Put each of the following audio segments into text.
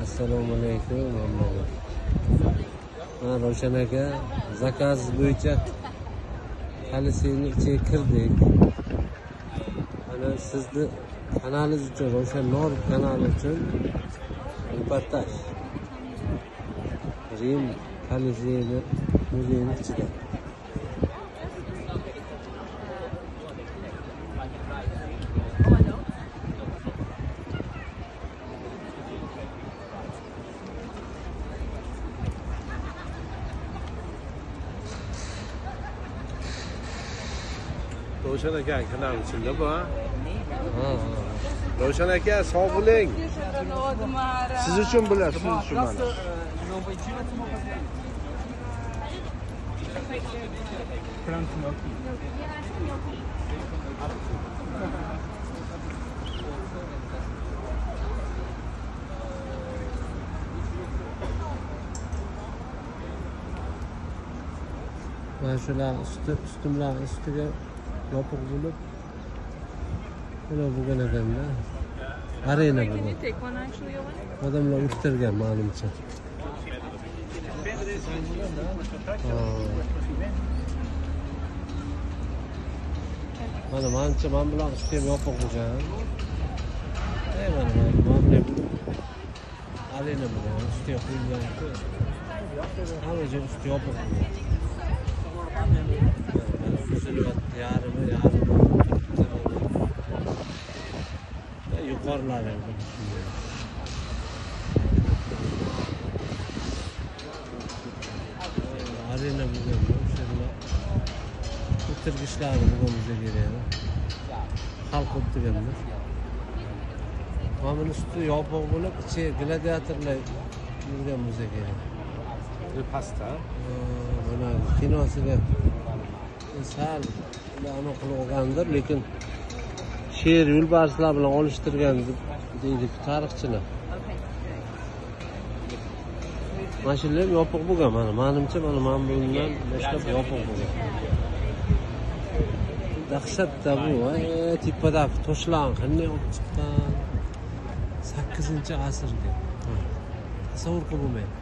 Assalomu alaykum hammaga. Mana Ravshan aka zakaz bo'yicha Koliseyni ichiga kirdik. Mana sizni kanalingiz uchun, Ravshan Norov kanali uchun reportaj. Rim Koliseyni muzeyini ichida. Ravshan aka kanal ichida bu, ha? Ravshan aka, sog' bo'ling. Siz uchun bular, siz uchun mana. Mana shular ustimlar ustiga yopiq bo'lib ular bo'lgan ekanda. Arena bo'lgan. Odamlar o'tirgan ma'lumcha. Mana manimcha mana bular usti ham yopiq bo'lgan. Mana mana arena bo'lgan, ustiga qo'yilgan. Hamma joy usti yopiq bo'lgan. Buzilyapti, yarmi yuqorilari ham shunday. Arena bo'lgan, o'sha o'tirgichlari bo'lgan bo'lsa kerak. Xalq o'tirganda. Mana buni usti yopiq bo'lib, ichi gladiatorlar yurgan bo'lsa kerak. Pastda. Mana kinosiga sal anaqa qilib olgandir, lekin sher yo'lbarslar bilan olishtirgan deydi tarixchilar. Mana shular ham yopiq bo'lgan, mana menimcha mana bundan boshlab yopiq bo'lgan. Dahshatda bu, tepadagi toshlar qanday olib chiqqan? 8-asrga. Tasavvur qilib bo'lmaydi.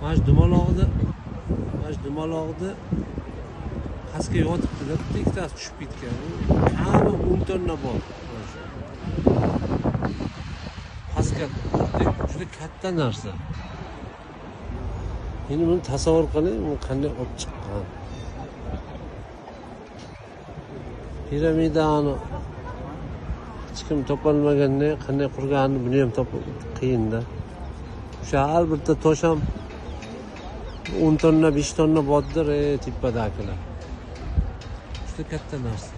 Mana shu dumaloqni pastga yotibdi-da, bitta ikkitasi tushib ketgan. Kami 10 tonna bor. Pastga juda katta narsa. Endi buni tasavvur qiling, u qanday olib chiqqan. Piramidani hech kim topolmaganda qanday qurganini buni ham topish qiyinda. O'sha har bitta tosh ham 10 tonna, 5 tonna bordir, tepadagilar. Juda katta narsa.